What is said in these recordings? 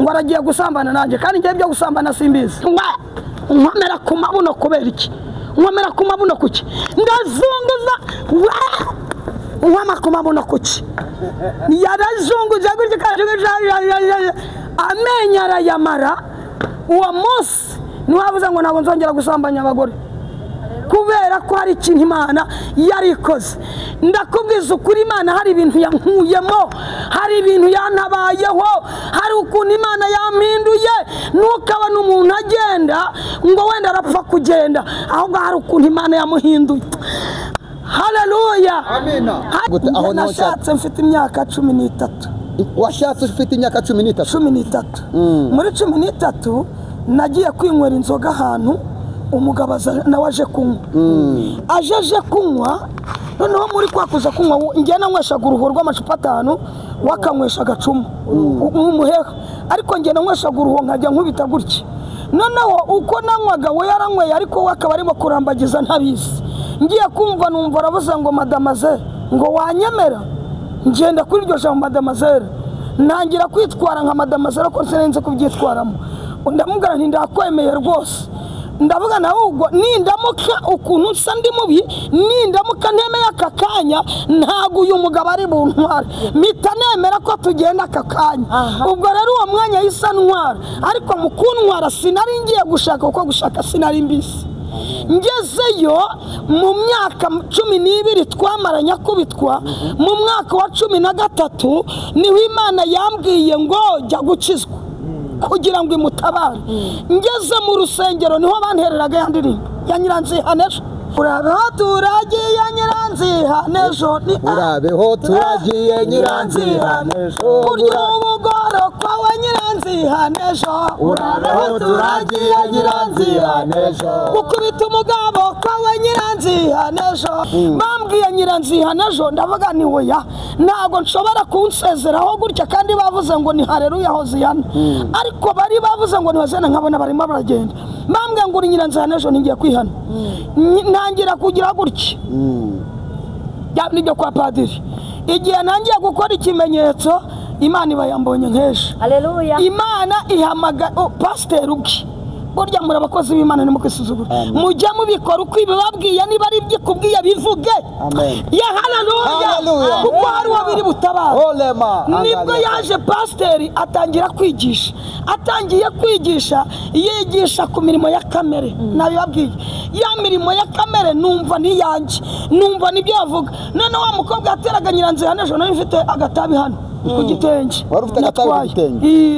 Ngo aragiye gusambana nanjye kandi ngiye byo gusambana simbizi. Nkomera ku mabuno kubera iki? Nkomera ku mabuno kuki? Ndazunguza nkoma ku mabuno kuki? Yarazunguje gutya amenyo arayamara. Uwo munsi ntiwavuze ngo ntabwo nzongera gusambanya abagore kubera ko hari ikintu Imana yarikoze. Ndakubwiza ukuri, Imana hari ibintu yankuyemo, hari ibintu yantabayeho, hari ukuntu Imana yampinduye. Ntukabona umuntu agenda ngo wenda arapfa kugenda, ahubwo hari ukuntu Imana yamuhinduye. Haleluya. Amina. Aho nashatse mfite imyaka 13. Washatse ufite imyaka 13? 13. Muri 13 nagiye kwinywera inzoga ahantu, umugabo nawe aje kunywa. Aje kunywa, noneho muri kwakuza kunywa njye nanyweshaga uruhu rw'amacupa 5, wakanywesha agacuma umuheha, ariko njye nanyweshaga uruhu nkajya nkubita gutya. Noneho uko nanywaga we yaranyweye, ariko we akaba arimo kurambagiza ntabizi. Ngiye kumva numva aravuze ngo madamaze, ngo wanyemera? Ngenda kuri iryo jambo madamazere, ntangira kwitwara nka madamazere ko sinenze kubyitwaramo. Ndamubwira nti ndakwemeye rwose. Ndavuga nawe ubwo nindamuka ukuntu nsa ndi mubi, nindamuka ntemeye aka kanya, ntago uyu mugabo ari buntware, mpita nemera ko tugenda aka kanya. Ubwo rero uwo mwanya yisa ntwara, ariko mu kuntwara sinari ngiye gushaka, kuko gushaka sinari mbisi. Ngezeyo mu myaka 12 twamaranye akubitwa, mu mwaka wa 13 niho Imana yambwiye ngo jya gukizwa kugira ngo imutabare. Ngeze mu rusengero niho bantereraga ya ndirimbo ya Nyiranzihanejo. Urabeho turagiye Nyiranzihanejo, ni urabeho turagiye Nyiranzihanejo, kurya ubugoro kwawe Nyiranzihanejo, urabeho turagiye Nyiranzihanejo, gukubita umugabo kwawe Nyiranzihanejo. Bambwiye Nyiranzihanejo, ndavuga ni oya, ntago nshobora kunsezeraho gutya, kandi bavuze ngo ni haleluya hoziyana, ariko bari bavuze ngo ni hoziyana, nkabona barimo baragenda. Bambwiye ngo ni Nyiranzihanejo, ningiye kwihana. Ntangira kugira gutya nibyo kwa padiri. Igihe nangiye gukora ikimenyetso, Imana iba yambonye nk'ejo. Haleluya. Imana ihamaga pasiteri ubwe. Burya muri abakozi b'Imana nimukwisuzugura, mujya mubikora uko ibibabwiye, niba ari ibyikubwiye bivuge. Ya haleluya, kuko hari uwo biri butabara. Nibwo yaje pasiteri atangira kwigisha, atangiye kwigisha yigisha ku mirimo ya kamere. Nabibabwiye ya mirimo ya kamere, numva ni yanjye, numva nibyo yavuga. None wa mukobwa yateraga Nyiranzihanejo, nari mfite agatabi hano ku gitenge,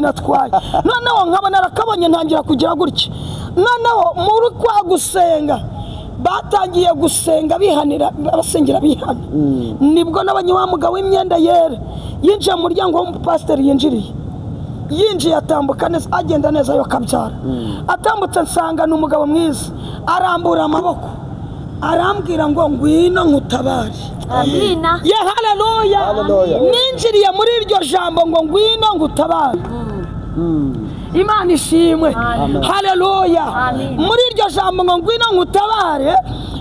natwaye. Noneho nkaba narakabonye, ntangira kugira gutya. Noneho muri kwa gusenga batangiye gusenga bihanira, basengera bihana. Nibwo nabonye wa mugabo w'imyenda yera yinjiye mu muryango w'umupasiteri, yinjiriye yinjiye atambuka neza, agenda neza yo kabyara. Atambutse nsanga ni umugabo mwiza, arambura amaboko arambwira ngo ngwino nkutabare. Amina. Ya haleluya. Ninjiriye muri iryo jambo ngo ngwino ngutabare. Imana ishimwe. Haleluya. Muri iryo jambo ngo ngwino ngutabare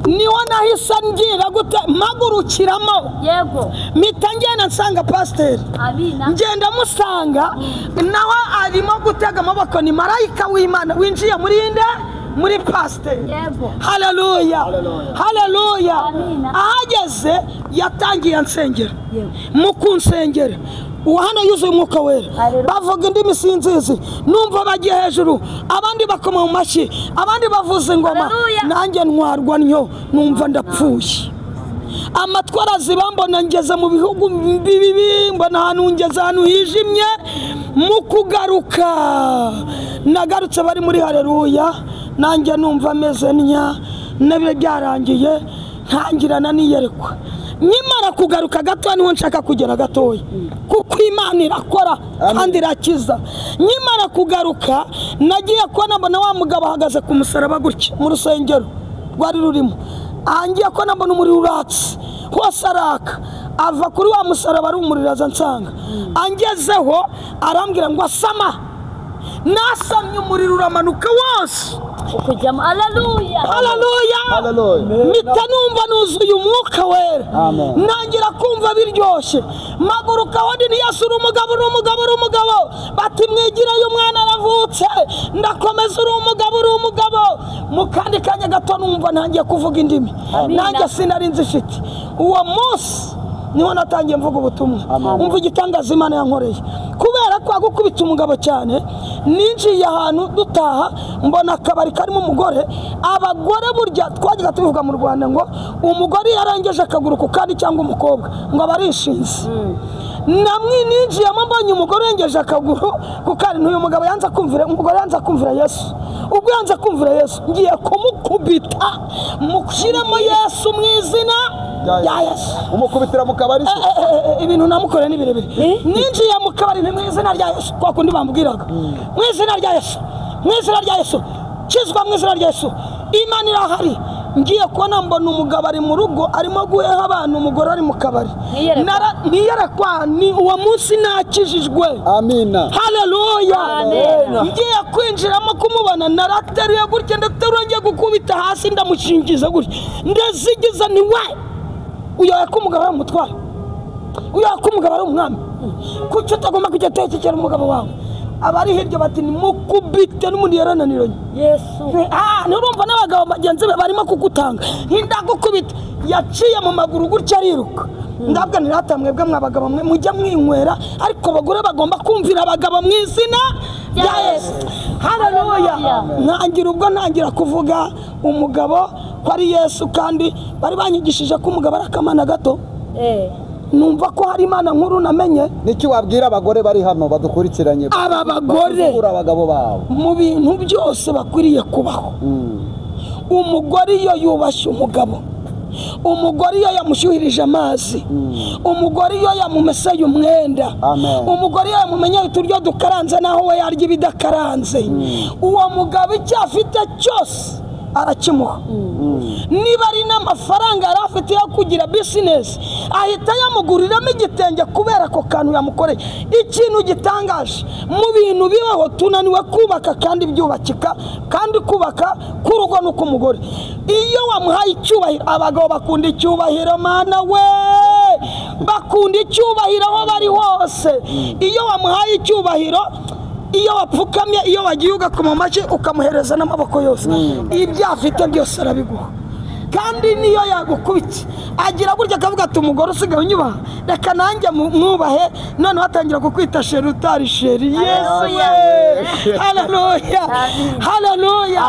niho nahise ngira gute, mpagurukiramo. Yego. Mpita ngenda nsanga pasiteri. Amina. Ngenda musanga nawe arimo gutega amaboko, ni marayika w'Imana winjiye muri inde, muri pasiteri. Haleluya. Haleluya. Ahageze yatangiye ansengera. Mu kunsengera uwo hano yuzuye umwuka wera, bavuga indimi sinzizi, numva bagiye hejuru, abandi bakoma mu mashyi, abandi bavuza ingoma, nanjye ntwarwa ntyo, numva ndapfuye. Amatwi arazibambona, ngeze mu bihugu bibi, mbona ahantu ngeze ahantu hijimye. Mu kugaruka nagarutse bari muri haleluya, nanjye numva ameze ntya, nabibe byarangiye, ntangirana niyerekwa. Nyimara kugaruka gato niho nshaka kugera gatoya, kuko Imana irakora kandi irakiza. Nyimara kugaruka nagiye kubona mbona wa mugabo ahagaze ku musaraba gutya mu rusengero rwari rurimo, angiye ko nambona umuriro uratse hose araka, ava kuri wa musaraba ari umuriro aza nsanga. Angezeho arambwira ngo asama. Nasamye umuriro uramanuka wose ukujyamo. Haleluya, haleluya, haleluya. Mpita numva nuzuye umwuka wera, ntangira kumva biryoshye. Maguruka aho ndi, Yesu uri umugabo, uri umugabo, uri umugabo. Bati mwigireyo umwana aravutse. Ndakomeza, uri umugabo, uri umugabo. Mu kandi kanya gato numva ntangiye kuvuga indimi, nanjye sinari nzifite. Uwo munsi niho natangiye mvuga ubutumwa. Umva igitangaza Imana yankoreye. Kubera ko agukubita umugabo cyane, ninjiye ahantu dutaha mbona akabari karimo umugore. Abagore burya twajyaga tubivuga mu Rwanda ngo umugore yarengeje akaguru ku kandi cyangwa umukobwa ngo aba arishinze. Namwe ninjiyemo mbonye umugore urengeje akaguru ku kandi, n'uyu mugabo yanze kumvira, umugore yanze kumvira Yesu. Ubwo yanze kumvira Yesu, ngiye kumukubita mushyiremo Yesu mu izina rya Yesu. Umukubitira mu kabari se? Ibintu namukoreye ni birebire. Ninjiye mu kabari ni mu izina rya Yesu, kwa kundi bambwiraga mu izina rya Yesu, mu izina rya Yesu, kizwa mu izina rya Yesu, Imana irahari. Ngiye kubona mbona umugabo ari mu rugo arimo guheha abantu, umugore ari mu kabari. Ntiyerekwa. Ni uwo munsi nakijijwe. Amina, haleluya. Ngiye kwinjiramo kumubona, narateruye gutya, ndateruye ngiye gukubita hasi, ndamushingiza gutya, ndazigiza ni we. Uyoye ko umugabo ari umutware, uyoye ko umugabo ari umwami, kuki utagomba kujya atekekera umugabo wawe? Abari hirya bati nimukubite, n'umuntu yarananiranye. Yesu. Nturumva n'abagabo bagenzi be barimo kugutanga, ntindagukubita. Yaciye mu maguru gutya ariruka. Ndabwa ntirata mwebwe mwabagabo mwe mujya mwinywera, ariko abagore bagomba kumvira abagabo mu izina rya Yesu. Haleluya. Ntangira ubwo ntangira kuvuga umugabo ko ari Yesu, kandi bari banyigishije ko umugabo ari akamana gato. Numva ko hari Imana nkuru namenye. Niki wabwira abagore bari hano badukurikiranye? Aba bagore abagabo babo mu bintu byose bakwiriye kubaho. Umugore iyo yubashye umugabo, umugore iyo yamushyuhirije amazi, umugore iyo yamumeseye umwenda, umugore iyo yamumenyeye uturyo dukaranze naho we yarya ibidakaranze, uwo mugabo icyo afite cyose arakimuha. Niba ari n'amafaranga yari afite yo kugira bizinesi, ahita yamuguriramo igitenge kubera ako kantu yamukoreye. Ikintu gitangaje mu bintu bibaho, tunaniwe kubaka kandi byubakika, kandi kubaka k'urugo ni uk'umugore. Iyo wamuhaye icyubahiro, abagabo bakunda icyubahiro, mana we, bakunda icyubahiro aho bari hose. Iyo wamuhaye icyubahiro, iyo wapfukamye, iyo wagiye ugakoma amashyi ukamuhereza n'amaboko yose, ibyo afite byose arabiguha. Kandi niyo yagukubita agira gutya akavuga ati umugore usigaye unyubaha, reka nanjye mwubahe. Noneho atangira kukwita sheri utari sheri. Yesu we, haleluya, haleluya.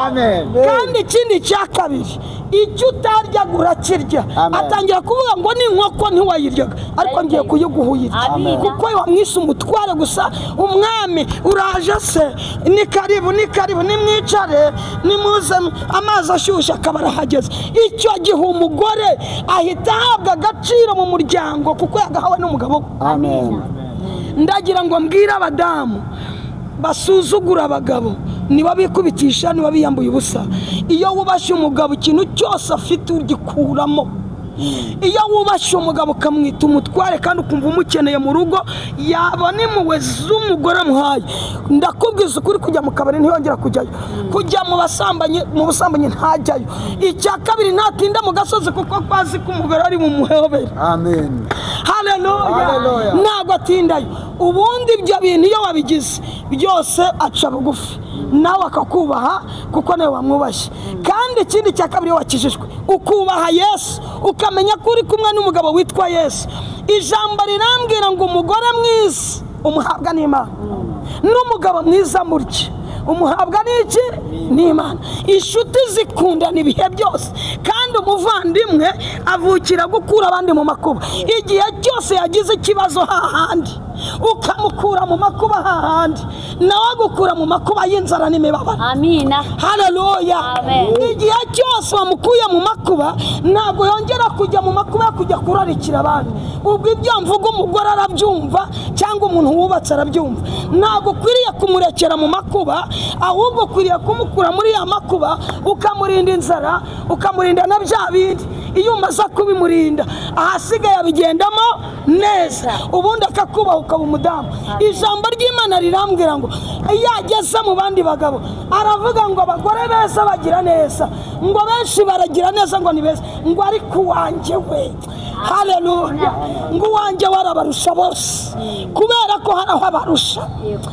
Kandi ikindi cya kabiri, icyo utaryaga urakirya. Atangira kuvuga ngo ni inkoko ntiwayiryaga, ariko ngiye kuyiguha uyirya, kuko wamwise umutware gusa. Umwami uraje se, ni karibu, ni karibu, nimwicare, nimuze amazi ashyushye akaba arahageze. Icyo gihe umugore ahita ahabwa agaciro mu muryango kuko yagahawe n'umugabo we. Amen. Ndagira ngo mbwire abadamu basuzugura abagabo, niba bikubitisha, niba biyambuye ubusa. Iyo wubashye umugabo ikintu cyose afite ugikuramo. Iyo wubashye umugabo ukamwita umutware kandi ukumva umukeneye mu rugo, yabona impuhwe z'umugore amuhaye. Ndakubwiza ukuri, kujya mu kabari ntiyongera kujyayo, kujya mu basambanyi, mu busambanyi ntajyayo. Icya kabiri, ntatinda mu gasozi kuko azi ko umugore ari mu muhobere. Amen. Haleluya. Ntabwo atindayo. Ubundi ibyo bintu iyo wabigize byose aca bugufi, nawe akakubaha kuko nawe wamwubashye. Kandi ikindi cya kabiri, wakijijwe ukubaha Yesu, ukamenya ko uri kumwe n'umugabo witwa Yesu. Ijambo rirambwira ngo umugore mwiza umuhabwa n'Imana, n'umugabo mwiza murye umuhabwa n'iki? N'Imana. Inshuti zikundana ibihe byose, kandi umuvandimwe avukira gukura abandi mu makuba. Igihe cyose yagize ikibazo hahandi ukamukura mu makuba hahandi, nawe agukura mu makuba y'inzara n'imibabaro. Amina. Haleluya. Igihe cyose wamukuye mu makuba, ntabwo yongera kujya mu makuba yo kujya kurarikira abandi. Ubwo ibyo mvuga umugore arabyumva, cyangwa umuntu wubatse arabyumva. Ntabwo ukwiriye kumurekera mu makuba, ahubwo ukwiriye kumukura muri ya makuba, ukamurinda inzara, ukamurinda na bya bindi. Iyo umaze kubimurinda ahasigaye abigendamo neza, ubundi akakubaha ukaba umudamu. Ijambo ry'Imana rirambwira ngo iyo ageze mu bandi bagabo aravuga ngo abagore beza bagira neza, ngo benshi baragira neza, ngo ni beza, ngo ariko uwanjye we, haleluya, ngo uwanjye warabarusha bose, kubera ko hari aho abarusha,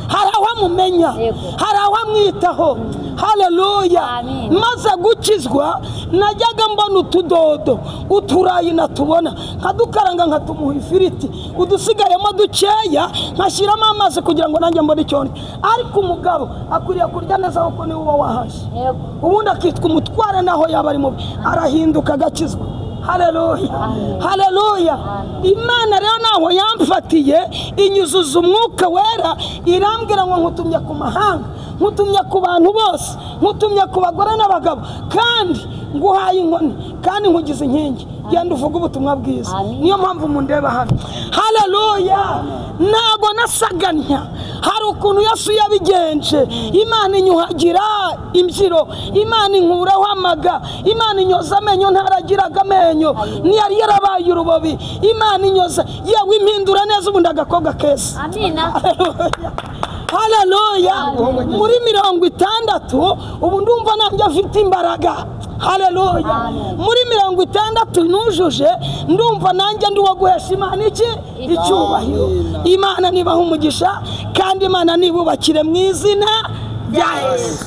hari aho amumenya, hari aho amwitaho. Haleluya. Maze gukizwa najyaga mbona utudodo, uturayi natubona nkadukaranga nkatumuha ifiriti, udusigayemo dukeya nkashyiramo amazi kugira ngo nanjye mbone icyo ndya. Ariko umugabo akwiriye kurya neza kuko niwe uba wahashye, ubundi akitwa umutware naho yaba ari mubi, arahinduka agakizwa. Haleluya, haleluya. Imana rero naho yamfatiye inyuzuza umwuka wera, irambwira ngo nkutumye ku mahanga, nkutumye ku bantu bose, nkutumye ku bagore n'abagabo, kandi nguhaye inkoni, kandi nkugize inkingi, genda uvuge ubutumwa bwiza. Niyo mpamvu mundeba hano. Haleluya. Ntago nasaganya, hari ukuntu Yesu yabigenje. Imana inyuhagira imbyiro, Imana inkuraho amaga, Imana inyoza amenyo ntaragiraga amenyo, ntiyari yarabaye urubobi, Imana inyoza, yewe impindura neza, ubundi agakobwa keza. Amina. Haleluya. Muri 60 ubu ndumva nanjye afite imbaraga. Haleluya. Muri 60 nujuje ndumva nanjye ndi uwo guhesha Imana iki icyubahiro. Imana nibaha umugisha, kandi Imana nibubakire mu izina rya Yesu.